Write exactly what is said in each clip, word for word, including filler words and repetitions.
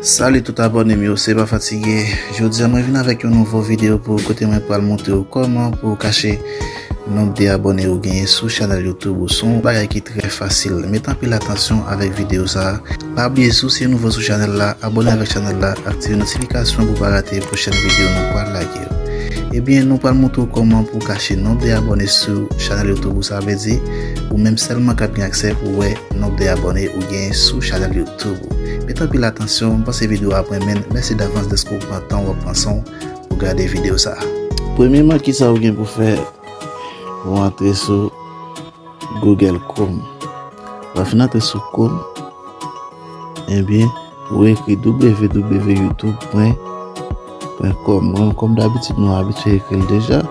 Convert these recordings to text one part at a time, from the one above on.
Salut tout abòne m yo, se Pa Fatige. Jodi a mwen vin avèk yon nouvo videyo pou ou kote mwen pral montre w kòman pou w kache nonb de abòne ou genyen sou chanèl YouTube ou. Se yon bagay ki trè fasil. Mete anpil atansyon avèk videyo sa a. Pa bliye si w se nouvo sou chanèl la, abòne avèk chanèl la, aktive notifikasyon pou w pa rate pwochèn videyo nou pral lage yo. Ebyen, nou pral montre w kòman pou w kache nonb de abòne sou chanèl YouTube ou, sa vle di ou menm sèlman k ap gen aksè pou w wè nonb de abòne ou genyen sou chanèl YouTube ou. Mete anpil atansyon, m panse videyo a ap renmen l. Mèsi davans dèske w pran tan w ap pran san w pou gade videyo sa a. Premyèman, kisa ou gen pou fè? Ou antre sou Google Chrome. Lè w fin antre sou Chrome, ebyen, ou ekri w w w youtube pwen kòm. Bon, kòm dabitid, nou abitye ekri l deja.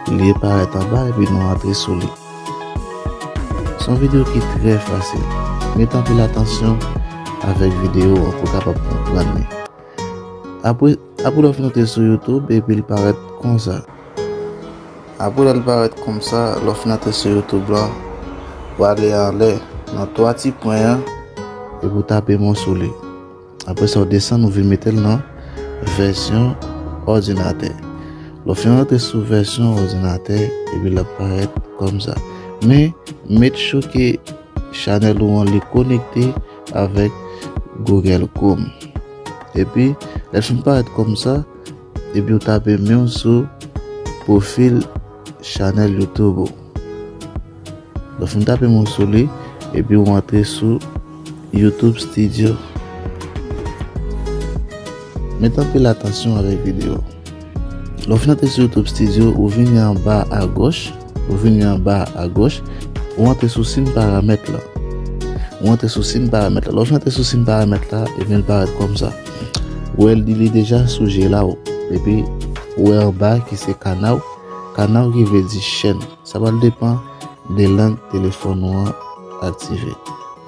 Li parèt anba, epi nou antre sou li. Se yon videyo ki trè fasil. Mete anpil atansyon avèk videyo an pou w kapab konprann li. Apre, apre lè w fin antre sou YouTube, epi l parèt konsa. Apre lè l parèt konsa, lè w fin antre sou YouTube la, w ale anlè nan twa ti pwen an, epi w tape mwen sou li. Apre sa, w desann, ou vin mete l nan vèsyon òdinatè. Lè w fin antre sou vèsyon òdinatè, epi l ap parèt konsa. Men, make sure ke chanèl ou an li konekte avèk Google Chrome. Epi, lè l fin parèt konsa, epi w tape men w sou pwofil chanèl YouTube ou. Lè w fin tape men w sou li, epi w antre sou YouTube Studio. Mete anpil atansyon avèk videyo. Lè w fin antre sou YouTube Studio, ou vini anba agòch, ou vini anba agòch, ou antre sou siy paramèt la. Ou antre sou siy paramèt la. Lè w fin antre sou siy paramèt la, ebyen, l parèt konsa. Ou wè li, li deja sou je la, ou. Epi, ou wè anba ki se kanaw. Kanaw ki vle di chèn. Sa pral depann de lang telefòn ou an aktive.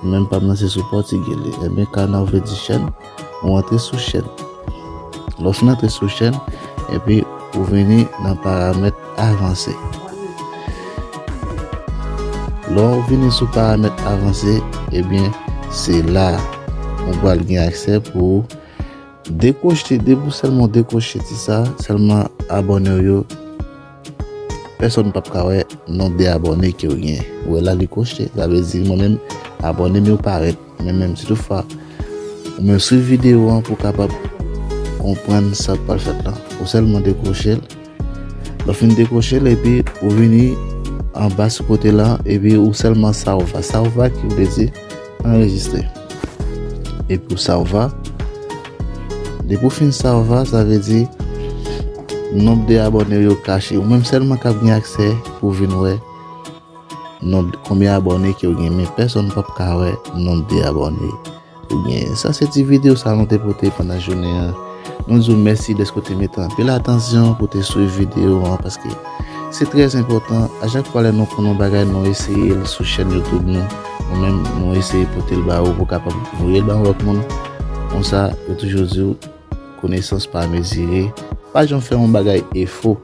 Menm pa m nan se sou pòtigè li. Ebyen, kanaw vle di chèn. Ou antre sou chèn. Lè w fin antre sou chèn, epi ou vini nan paramèt avanse. Lè w vini sou paramèt avanse, ebyen, se la ou pral gen aksè pou ou dekwoche, depi w sèlman dekwoche ti sa, sèlman abòne w yo, pèsonn p ap ka wè nonb de abòne ke w gen. Ou wè la li kwoche, sa vle di mwen menm abòne m yo parèt. Men menm si toutfwa ou menm swiv videyo an pou w kapab konprann sa k pral fèt la. Ou sèlman dekwoche l. Lè w fin dekwoche l, epi ou vini anba sou kote la, epi ou sèlman salva. Salva ki vle di anrejistre. Epi ou salva. Depi w fin salva, sa vle di nonb de abòne yo kache. Ou menm sèlman k ap gen aksè pou w vin wè nonb, konbyen abòne ke w gen, men pèsonn p ap ka wè nonb de abòne ou gen. Sa se ti videyo sa nou te pote pandan jounen an. Nou di w mèsi dèske w te mete anpil atansyon pou w te swiv videyo an, paske se trè enpòtan. A chak fwa lè nou konn yon bagay, nou eseye l sou chèn YouTube nou. Nou menm, nou eseye pote l ba ou pou w kapab voye l ba yon lòt moun. Konsa, yo toujou di w, konesans pa mezire. Pa janm fè yon bagay efo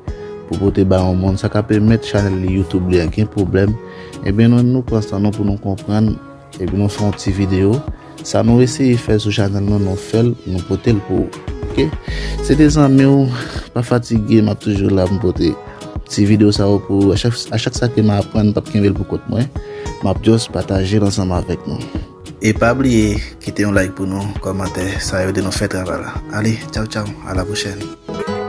pou pote ba yon moun. Sa ka pèmèt chanèl li YouTube li an gen pwoblèm. Ebyen, nou, nou pran san nou pou nou konprann. Epi nou fè yon ti videyo. Sa nou eseye fè sou chanèl nou, nou fè l, nou pote l pou ou. Oke? Se te zanmi w, Pa Fatige, m ap toujou la pou m pote ti videyo sa yo pou ou. A chak, a chak sa ke m aprann, m p ap kenbe l pou kont mwen. M ap just pataje l ansanm avèk nou. E pa bliye kite yon like pou nou, kòmantè, sa yo ede nou fè travay la. Ale, tchaw tchaw, a la pwochèn.